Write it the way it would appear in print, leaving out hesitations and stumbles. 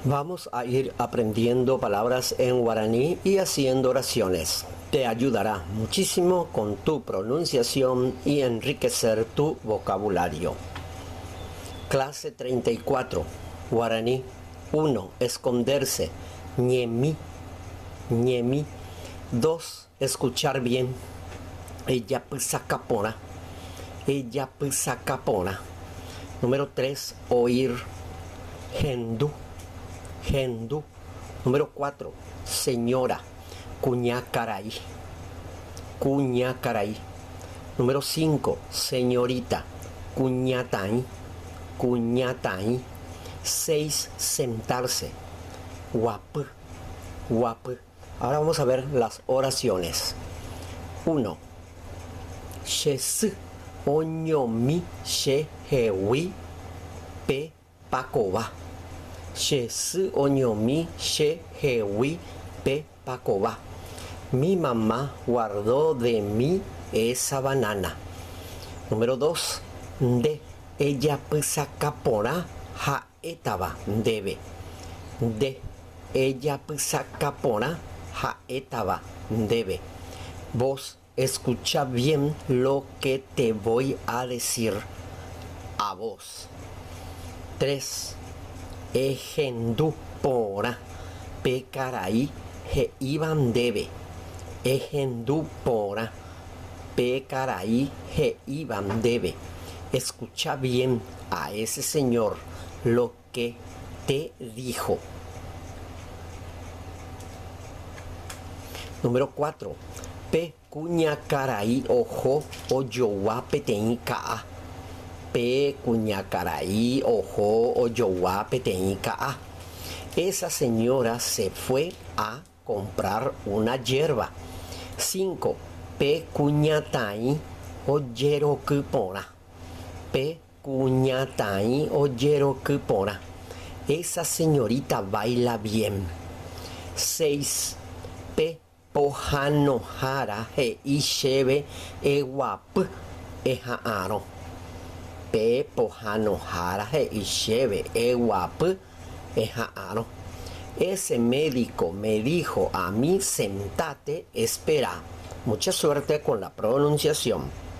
Vamos a ir aprendiendo palabras en guaraní y haciendo oraciones. Te ayudará muchísimo con tu pronunciación y enriquecer tu vocabulario. Clase 34. Guaraní 1. Esconderse. Ñemi. Ñemi. 2. Escuchar bien. Ejapysaka porã. Ejapysaka porã. Número 3. Oír. Hendu. Hendu. Número 4. Señora. Kuñakarai. Kuñakarai. Número 5. Señorita. Kuñataĩ. Kuñataĩ. 6. Sentarse. Guapy. Guapy. Ahora vamos a ver las oraciones. 1. Che sy oñomi che hegui pe pakova. Che sy oñomi che hegui pe pakova. Mi mamá guardó de mí esa banana. Número 2. Nde ejapysaka porã ha Ha'étava ndéve. Nde, ejapysaka porã ha'étava ndéve. Vos escucha bien lo que te voy a decir a vos. Tres, Ehendu porã pe karai he'íva ndéve. Ehendu porã pe karai he'íva ndéve. Escucha bien a ese señor lo que te dijo. Número 4. Pe kuñakarai oho ojogua peteĩ ka'a. Pe kuñakarai oho ojogua peteĩ ka'a. Esa señora se fue a Comprar una yerba. 5. Pe kuñataĩ ojeroky porã. Pe kuñataĩ ojeroky porã. Esa señorita baila bien. 6. Pe pohãnohára he'i chéve eguapy eha'arõ. Pe pohãnohára he'i chéve eguapy Eha'arõ. Ese médico me dijo a mí sentate, espera. Mucha suerte con la pronunciación.